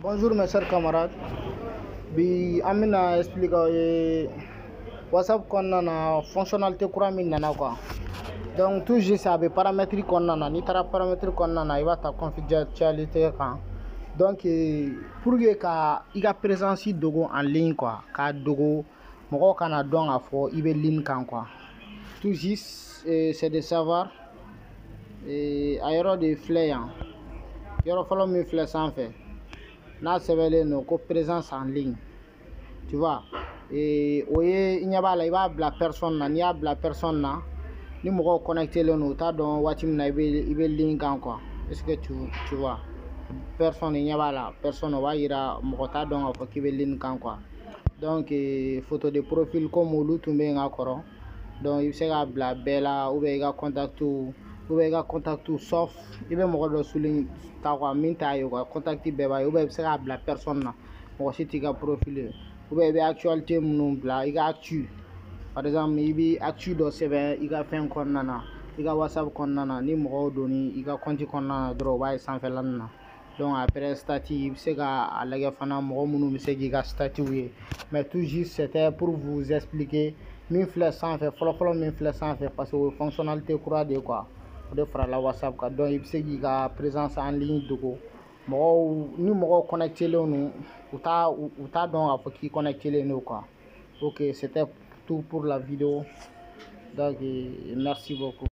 Bonjour mes chers camarades. Bi an bɛna expliquer aw ye WhatsApp kɔnɔna na, fonctionnalité kura min nana quoi. Donc tout juste, a bɛ paramètre kɔnɔna na. N'i taara paramètre kɔnɔna na, i b'a ta confidentialité kan. Donc pour que ka i ka présence dogo en ligne quoi, k'a dogo, mɔgɔw kana dɔn k'a fɔ i bɛ ligne kan quoi. Tout juste, c'est de savoir a yɔrɔ de filɛ yan. Yɔrɔ fɔlɔ min filɛ sanfɛ n'a sɛbɛnlen don ko présence en ligne, tu vois, o ye, i ɲɛ b'a la, i b'a bila personne na. N'i y'a bila personne na, ni mɔgɔw connecté len don, u t'a dɔn waati min na i bɛ ligne kan quoi. Est ce que tu vois personne? I ɲɛ b'a la, personne, o b'a yira mɔgɔ t'a dɔn k'a fɔ k'i bɛ ligne kan quoi. Donc photo de profil, comme olu tun bɛ yen ka kɔrɔ, donc i bɛ se k'a bila bɛɛ la, ou bien i ka contact, ou bien i ka contact sauf i bɛ mɔgɔ dɔ souligne ta quoi, min t'a ye quoi, contact bɛɛ b'a ye, ou bien i bɛ se k'a bila personne na, mɔgɔ si t'i ka profil ye, ou bien i bɛ actualité minnu bila, i ka actu par exemple, i bɛ actu dɔ sɛbɛn i ka fɛn kɔnɔna na, i ka WhatsApp kɔnɔna na, ni mɔgɔw donni i ka compte kɔnɔna na dɔrɔn, u b'a ye sanfɛla nin na. Donc après, statut, i bɛ se ka a lajɛ fana, mɔgɔ minnu bɛ se k'i ka statut ye. Mais tout juste, c'était pour vous expliquer min filɛ sanfɛ fɔlɔfɔlɔ, min filɛ sanfɛ, parce que o ye fonctionnalité kura de ye quoi, o de farala WhatsApp kan. Donc i bɛ se k'i ka présence en ligne dogo mɔgɔw, ni mɔgɔw connecté len don, u t'a dɔn k'a fɔ k'i connecté len don quoi. Ok, c'était tout pour la vidéo. Donc merci beaucoup.